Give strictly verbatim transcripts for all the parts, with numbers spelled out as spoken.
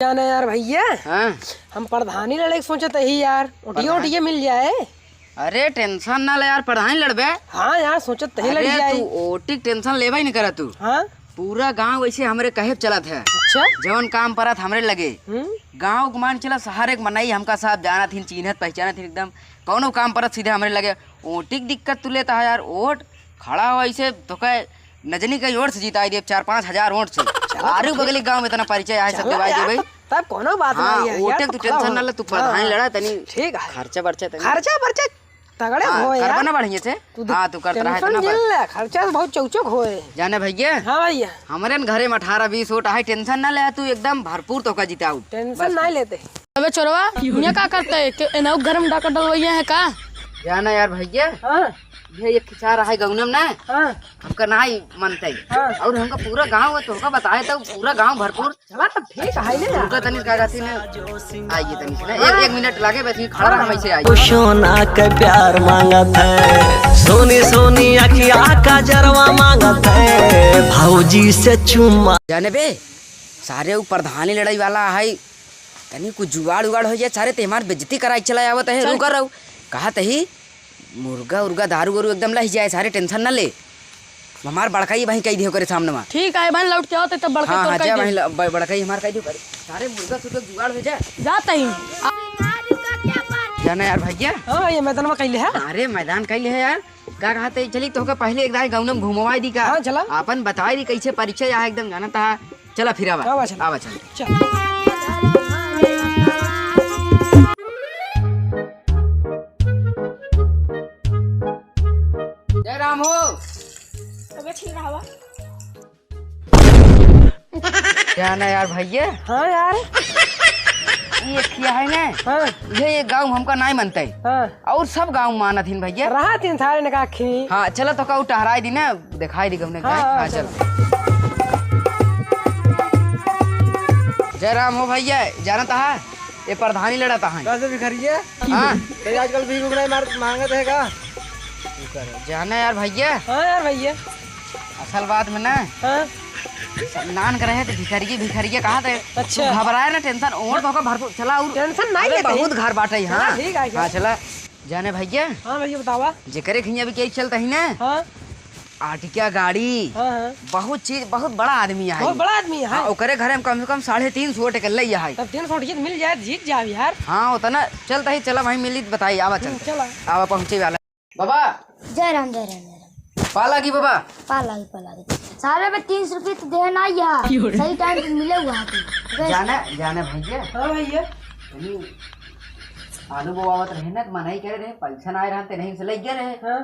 जाना यार भइया, हाँ। हम प्रधानी लड़े के सोचत ही यार, ओटिया प्रधान? ओटिया मिल जाए। अरे tension ना ले यार, प्रधानी लड़बे। हाँ यार, सोचत ही लड़ अरे जाए। तू ओटी के tension लेबा ही नहीं करा तू। हाँ? पूरा गाँव वैसे हमरे कहे चलत है। अच्छा? जवन काम परत हमरे लगे। हम्म? गाँव के मान चला, हर एक मनई हमका सब जानत हिन, चिन्हत पहचानत हिन एकदम। कौनो काम परत सीधे हमरे लगे। ओटी के दिक्कत तू लेता है यार, ओट खड़ा हो ऐसे तो कहे नजनी के ओट से जिताई देब, चार पाँच हजार ओट से। चला आरू तो बगली गाँव में इतना परिचय आहे, सब चला देवाई यार, देबे। तब कोनो बात हाँ, नहीं है यार, ओटे तू खड़ा tension हो। ना ले, तू प्रधान हाँ, लड़ा तनी। ठीक है। खर्चा बर्चा तनी। खर्चा बर्चा तगड़े हाँ, होए करबा यार। ना बढ़िया से। तू हाँ, तू करत रहा tension इतना जिन बस। ले, खर्चा बहुत चौचक होए। जाने भइया? हाँ भइया। हमरे न घरे में अठारह बीस ओट आहे, tension ना ले, तू एकदम भरपूर तोका जिताऊ। Tension बस। ना लेते। अबे चोरवा, ये का करते है? के एनहु घर में डाका डलवैया है का? जाना यार भइया। हाँ। ये एक चार आहे गौनम ना। हाँ। हमका ना ही मनते। हाँ। और हमका पूरा गाँव है, तोहका बताए तो पूरा गाँव भरपूर। चला तब ठीक है ना। रुका तनी का कहती ना। आइए तनी से ना। एक, एक मिनट लागे बस, ये खड़ा रहा, हम ऐसे आइए। सोना के प्यार मांगत है, सोनी सोनी अखिया का जरवा मांगत है, भौजी से चुम्मा। जाने बे, सारे ऊ प्रधानी लड़ाई वाला है, तनी कुछ जुगाड़ उगाड़ हो जाए, सारे ते हमार बेइज्जती कराई चला आवत है, चल। रुका रहो। कहा तही मुर्गा उर्गा दारू वारू एकदम लही जाए, सारे tension ना ले। हमार बड़काई भाई कही दियो करे सामने में। ठीक है भाई, लौट के आओ तो बड़काई हाँ, तोर हाँ, कही जा दियो। भाई, ल-, ब-, बड़काई हमार कही दियो करे। सारे मुर्गा सुर्गा जुगाड़ हो जाए। जाता ही। जाना यार भइया। हाँ, ये मैदान में कैले है। अरे मैदान कैले है यार। का कहते चली तोहका पहले एक दाई गौनम घुमवाई दी का? हाँ, चला। आपन बताई दी कैसे परिचय आहे एकदम जानत हा। चला फिर आवा। आवा चला। आवा चला। चल। जय राम हो। तबे ठीक रहा। क्या ना यार भइया? हाँ यार। ये खिया है ना? हाँ। ये, ये गाँव हमका नाई मनते। हाँ। और सब गाँव मानत हिन भइया। रहा तीन सारे ने का खी। हाँ, चला तो कहू टहराई दी ना, दिखाई दी गौने हाँ, गाय। हाँ, हाँ, चल। चल। जय राम हो भइया, जानत हा, ये प्रधानी लड़त हा। कैसे भिखारिया? हाँ। तो आजकल भीख उख नहीं मार, मांगत है का? जाना यार भइया। हाँ यार भइया। असल बात में ना, हाँ। सब नान करे है तो भिखारिये, भिखारिये कहा थे। अच्छा। तू घबराए ना, tension और तो का भरपूर चला और tension नहीं अरे लेते बहुत हैं। घर बाटे, चला, हाँ। ठीक है, हाँ, चला। जाने भइया। हाँ भइया, बतावा। जेकरे खिया भी कई चलता ही ना। हाँ। आटिका गाड़ी। हाँ, हाँ। बहुत चीज, बहुत बड़ा आदमी है। बहुत बड़ा आदमी है। हाँ, ओकरे घरे में कम से कम साढ़े तीन सौ टेकल ले है। तब तीन सौ टिकट मिल जाए, जीत जाओ यार। हाँ, उतना चलता ही, चला भाई, मिली तो बताई, आवा हम्म, चलता। चला। आवा पहुँचे वाला। बाबा। जय राम, जय राम, जय राम। पा लागी बाबा। पा लागी, पा लागी। सारे में तीन सौ रुपये तो देना ही है। क्यों रे? सही time पे मिले हुआ है तू। बस। जाने, जाने भइया। हाँ भइया। तनी आलू बोआवत रहे ना, तो मना ही करे रहे, पैसा ना आए रहा, ते नहीं से लग गया रहे। हाँ।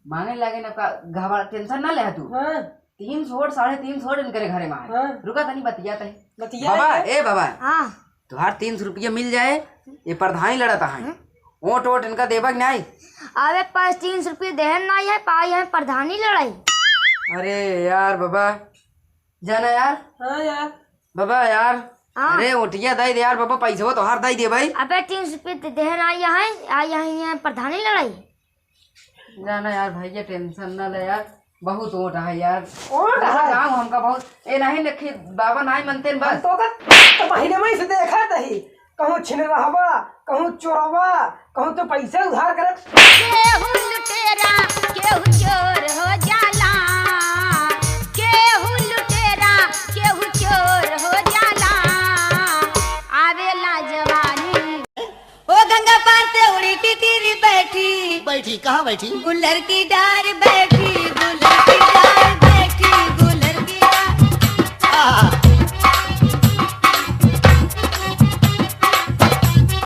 मांगे लागे ना का, घबरा, tension ना ले तू। हाँ। तीन सौ, साढ़े तीन सौ इनकरे घरे में आए। हाँ। रुका तनी बतिया तही। बतिया बाबा, है। ए बाबा। हाँ। तुहार तीन सौ रुपया मिल जाए, ये प्रधानी लड़त है। हम्म? वोट वोट इनका देबा कि नहीं? अबे पास तीन सौ रुपया देहन नहीं है, पाई है प्रधानी लड़ाई। अरे यार बाबा, जाना यार। हाँ यार। बाबा यार, हाँ। अरे ओटिया दई दे यार बाबा, पैसा तो हार दई दे भाई। अबे तीन सौ रुपया दे देहन आई है, आई है यहाँ प्रधानी लड़ाई। ना, ना यार भइया, tension ना ले यार, बहुत वोट है यार। वोट पूरा है? गाँव हमका बहुत, ए नहीं लिखी, बाबा नहीं मनते न हम बस। तो का तो महीने में से देखा नहीं, कहूँ छिन रहवा, कहूँ चोरवा, कहूँ तो पैसे उधार करे। केहू लुटेरा, केहू चोर हो जाला, केहू लुटेरा, केहू चोर हो जाला, आवेला जवानी। ओ गंगा पार से उड़ी टिटरी बैठी। बैठी, कहाँ बैठी? गुलर की डार बैठी, गुलर की डार बैठी, गुलर की डार। आहा,